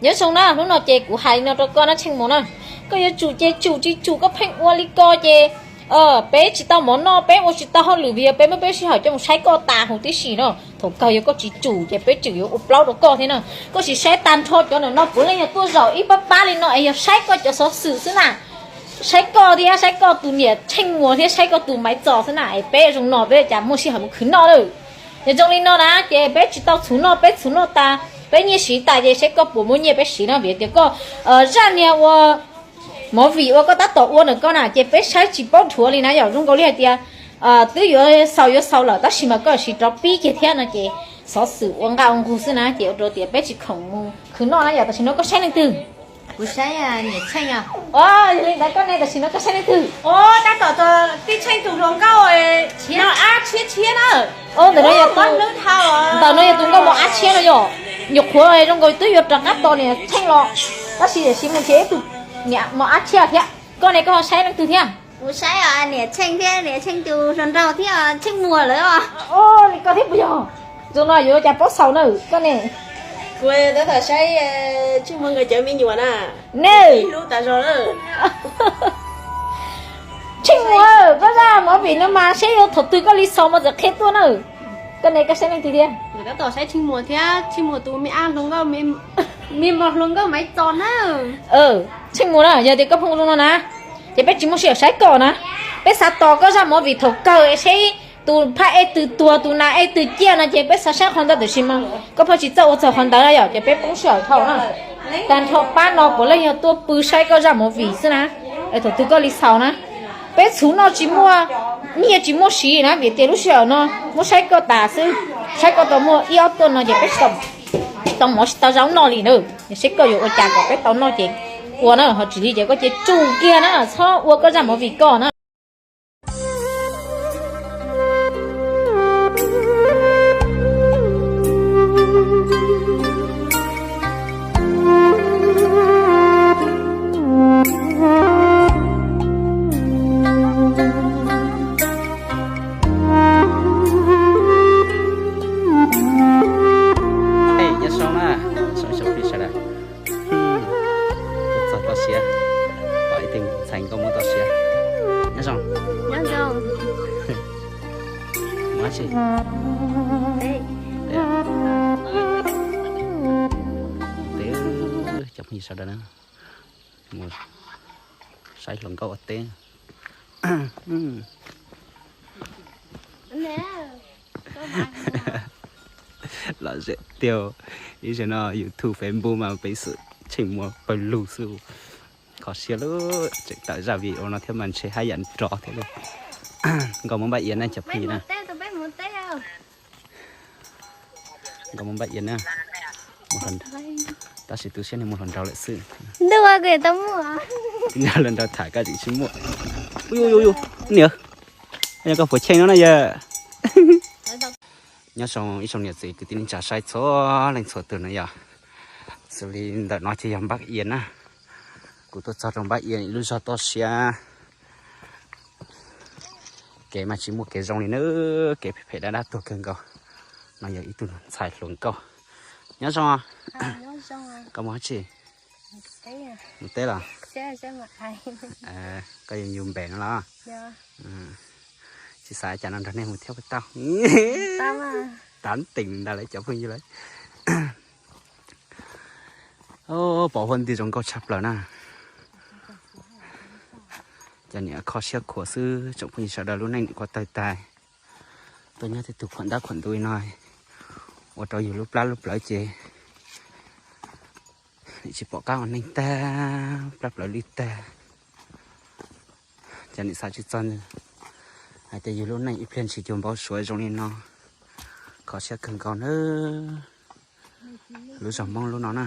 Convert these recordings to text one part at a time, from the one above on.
Nyob zoo na, hnub no ces kuv hais li no rau koj na Tsheej Muas na, koj yuav tsum ces tsum, tsis tsum koj pheej ua li ko ces peb tsis tau mov noj, peb ua tsis tau hauj lwm vim yog peb muab peb sij hawm coj mus saib koj tas huv tib si no. Thaum kawg yog koj tsis tsum ces peb tseem yuav ua plaub rau koj thiab na. Koj sim saib tag nrho cov ntawm no puav leej yog tuaj zaum ib pab pab li no es yog saib koj cov xov xwm xwb na. Saib koj thiab saib koj tus niam Tsheej Muas thiab saib koj tus Maiv Txos xwb na, es peb zoo no peb cas muaj sij hawm mus khwv noj lawm. Yog zoo li no na ces peb tsis tau txhuv noj, peb txhuv noj tas peb nyiaj siv tas ces saib koj puas muaj nyiaj peb siv no, vim tias koj zaj niag ua movie uas koj tab tom ua ntawm koj na ces peb saib tsis paub dhuav li na yom. Zoo nkaus li hais tias twb yuav xaus yuav xaus lawm tab sis mas koj siv rov pib kiag thiab no ces xov xwm ua nqa ua nqug xwb na ces ua rau tias peb tsis khoom mus khwv noj na yom. Tam sim no koj saib leej twg? Kuv saib niam Tsheej. Yog li ntawd koj ne, tam sim no koj saib leej twg? Tab tom tib Tsheej tus hluas nkauj no ab tshiab tshiab na. Ntawm no yog tus nkauj mos ab tshiab no yom. Nyuam qhuav zoo nkaus twb yuav rov qab tos niam Tsheej los tab sis tiam sis mus nrhiav ib tug niam mos ab tshiab thiab. Koj ne koj ho saib leej twg thiab? Kuv saib niam Tsheej thiab niam Tsheej tus hluas nraug thiab Tsheej Muas lawm. Li koj thiab puas yog? Zoo no yuav ua cas paub xaus na koj ne? Kuv tab tom saib Tsheej Muas nkawd cov me nyuam na. Ne, hlub tas zog na. Tsheej Muas, koj zaj movie no mas seb yuav thaum twg koj li xaus mas txawm qhia tuaj na. Koj ne koj saib leej twg thiab? Kuv tab tom saib Tsheej Muas thiab Tsheej Muas tus me ab hluas nkauj, me mos hluas nkauj Maiv Txos na. Tsheej Muas na, yog tias koj pheej zoo no na ces peb tsis muaj sij hawm saib koj na. Peb xav tos koj zaj movie thaum kawg seb tus phab ej twg tuag, tus nas ej twg ciaj no ces peb xav saib qhov ntawd tiam sis mas koj pheej tsis txawj ua txog qhov ntawd na yom ces peb poob sij hawm dhau na. Tag nrho pab no puav leej yog tuaj pw saib koj zaj movie xwb na. Thaum twg koj li xaus na. Peb txhuv noj tsis muaj, nyiaj tsis muaj siv na vim tias lub sij hawm no muab saib koj tas xwb. Saib koj tau muaj ib ob tuaj no ces peb tsis tau mov tsis tau zaub noj li na. Seb koj yuav ua cas kom peb tau noj ces ua na, ho tsis li ces koj cia li tsum kiag na, txhob ua koj zaj movie koj na. Nyob zoo na, zoo xyoo plig sawv daws. Txog toj siab, ib tug ntxhais nkauj muab toj siab. Nyob zoo. Nyob zoo. Muaj dab tsi? Teb, cov phooj ywg sawv daws na, mus saib hluas nkauj ua teb. Lom zem tiag, ib zaug no YouTube Facebook mas peb xwm Tsheej Muas pawg lug xwb. Kho siab lub tseem tawm zaj video no thiab mas ntshe haj yam nrov thiab li. Nkauj muab npaj iav na cov phooj ywg na. Nkauj muab npaj iav na. Tab sis tu siab nws mus hluas nraug lawm xwb. Ntuj, kuv tau muaj. Nyob hluas nraug tham koj tseem tsis muaj. Ua, niam, yog koj puas cheej no na yawg. Nyob zoo ib tsoom niam txiv kwv tij neej tsa saib txhua leej txhua tus na yog. Xws li ntawm no ces yog npaj iav na. Kuv tuaj txog rau npaj iav ib lub zog toj siab. Kev mas tsis muaj kev zoo li na, kev phem phem dab dab tuag kawg nkaus. No yog ib tug ntxhais hluas nkauj. Nyob zoo. Koj mus dab tsi? Mus teb los? Koj yuav yug npem no los? Tsis xav cas no nrog nej mus thiab puas tau? Tab teem ntag lawm cov phooj ywg lawm. Pom huab nti zoo nkauj tshaj plaws na. Cov niam kho siab khuav xwb tsoom phooj ywg sawv daws, lub neej nim kuj tawg tag. Tuaj nyob tej tug khuam ntab khuam ntuv no ua rau yus lub plab lub plawv ces tsis pom qab ua neeg tag, plab plawv lwj tag. Cov niam xav tsis txog hais tias yus lub neej ib pliag ntshis cuag npau suav zoo li no. Kho siab kawg nkaus nawb. Lub zog Hmoob lub no na.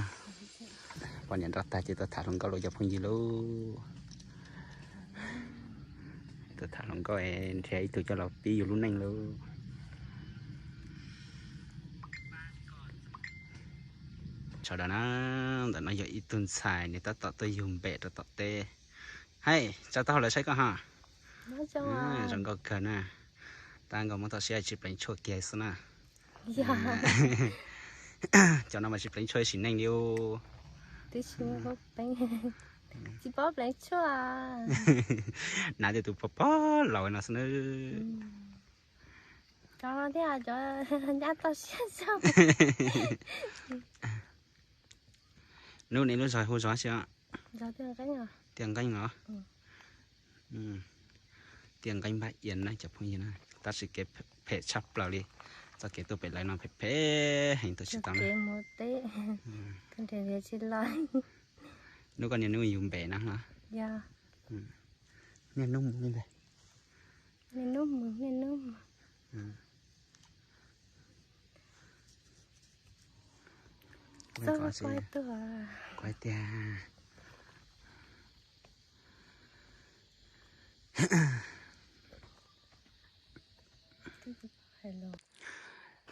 Poj niam nrov tag ces tuaj tham hluas nkauj lauj cov phooj ywg lauj. Tuaj tham hluas nkauj nrhiav ib tug coj los pib yus lub neej lauj. Sawv daws na, ntawm no yog ib tug ntxhais nws tab tom tuaj yug npem rau tom teb. Hais, tsa taub hau lawv saib koj ha. Zoo nkauj kawg na. Tab nkauj muab toj siab tsis pleev tshuaj kiag xwb na. Cov no mas tsis pleev tshuaj sim neej li. Twb tsis muaj pob peeb. Tsis paub pleev tshuaj. Hnav tej tus pog pog laus no xwb na. Cov no thiab cov nyab toj siab zog. Lub no lub zos hu zos tsi? Tiaj Nqeeb os. Tiaj Nqeeb Npab Iav na cov phooj ywg na, tab sis kev phem tshaj plaws li. Txoj kev tuaj pem lawv no phem phem heev, tuaj tsis tau na. Hnub koj niaj hnub yus npem na los? Niaj hnub mus li ntag. Kuv hais tias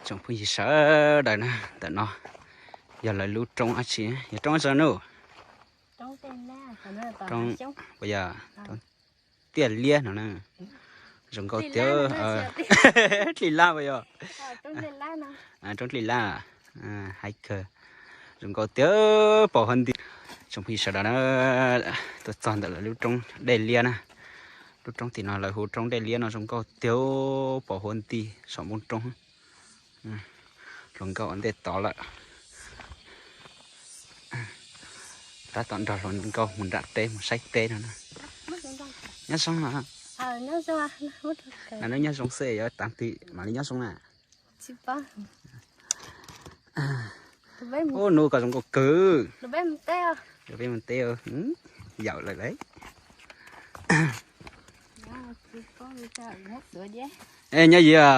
tsoom phooj ywg sawv daws na, ntawm no yog lawv lub roob dab tsi, yog roob dab tsi no? Roob, puas yog roob Tiaj Liab no na? Zoo nkauj tiag. Dlig Lab puas yog? Roob Dlig Lab, hais kawg. Zoo nkauj tiag, pom huv nti. Tsoom phooj ywg sawv daws na, tuaj txog ntawm lawv lub roob Dej Liab na. Lub roob tim no lawv hu roob Dej Liab no, zoo nkauj tiag, pom huv nti saum npoo roob. Hluas nkauj ua ntej tod lawm. Tab tom nrog hluas nkauj mus nram teb mus saib teb no na. Nyob zoo os. Nyob zoo xwb, yuav tav twg mam li nyob zoo na? Ub, nub koj zoo nkauj kawg. Peb mus teb, yawm lawm lauj. Nyob yia.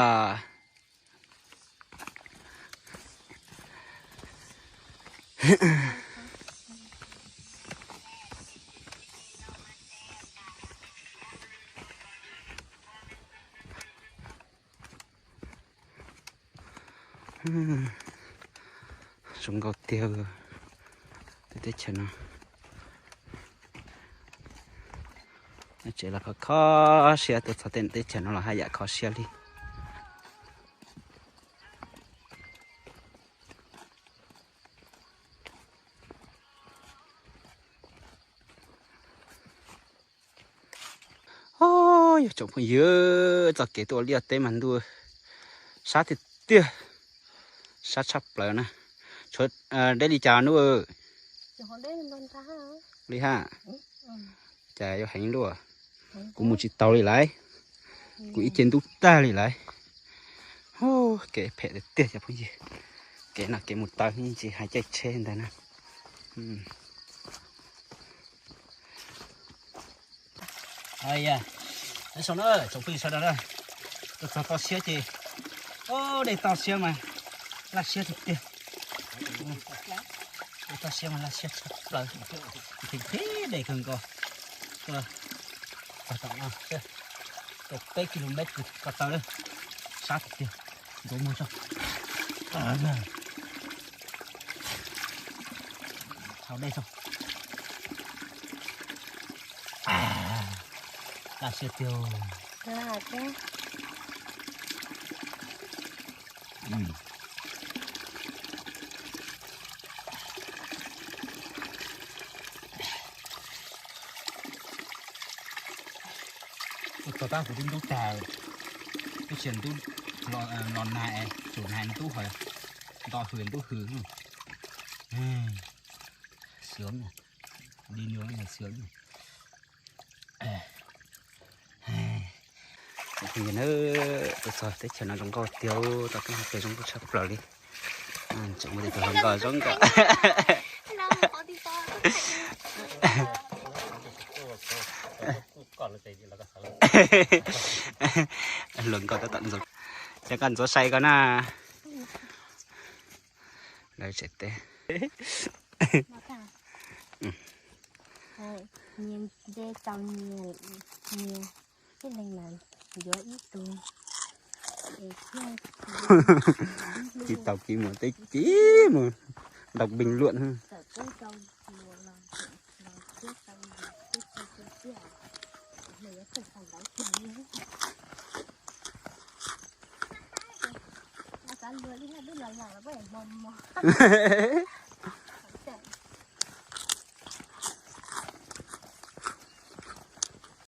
Zoo nkauj tiag tej teb chaws no. Tsev los kho kho siab, tuaj txog tej teb chaws no los haj yam kho siab li. Yog tsoom phooj ywg, txoj kev tuaj ua liaj teb mas ntuj, sab tiag tiag, sab tshaj plaws na. Tshuav deb li cas nub? Li hab, cas yuav heev luaj. Kuv mus tsis taus li lawm, kuv ib ce ntub tag li lawm. Kev phem tiag tiag cov phooj ywg, kev no kev mus taw tsis hais caij tsheb ntag na. Nyob zoo na tsoom phooj ywg sawv daws na, tuaj txog toj siab ces, o, dej toj siab mas laj siab tiag tiag. Dej toj siab mas laj siab tshaj plaws, phem phem dej kawg nkaus. Tuaj txog tom no, tuaj peb ki lo mev ko taw, sab tiag tiag, ntuav muag tso. Haus dej tso. Laj siab tiag. Tuaj txog tab kuv twb ntub tag, twb tsis ntub los nag, tsum nag ntub hos, nto hws ntub hws. Sướng, đi nương này sướng. Tsoom phooj ywg na, tuaj txog teb chaws no zoo nkauj tiag, tau peb hais tias zoo nkauj tshaj plaws li. Tseem muaj tej tug hluas nkauj zoo nkauj. Hluas nkauj tab tom ntxuav, ces koj ntxuav sai koj na. Lawv tsev teb. Kis tau kis mus teb kis mus đọc bình luận.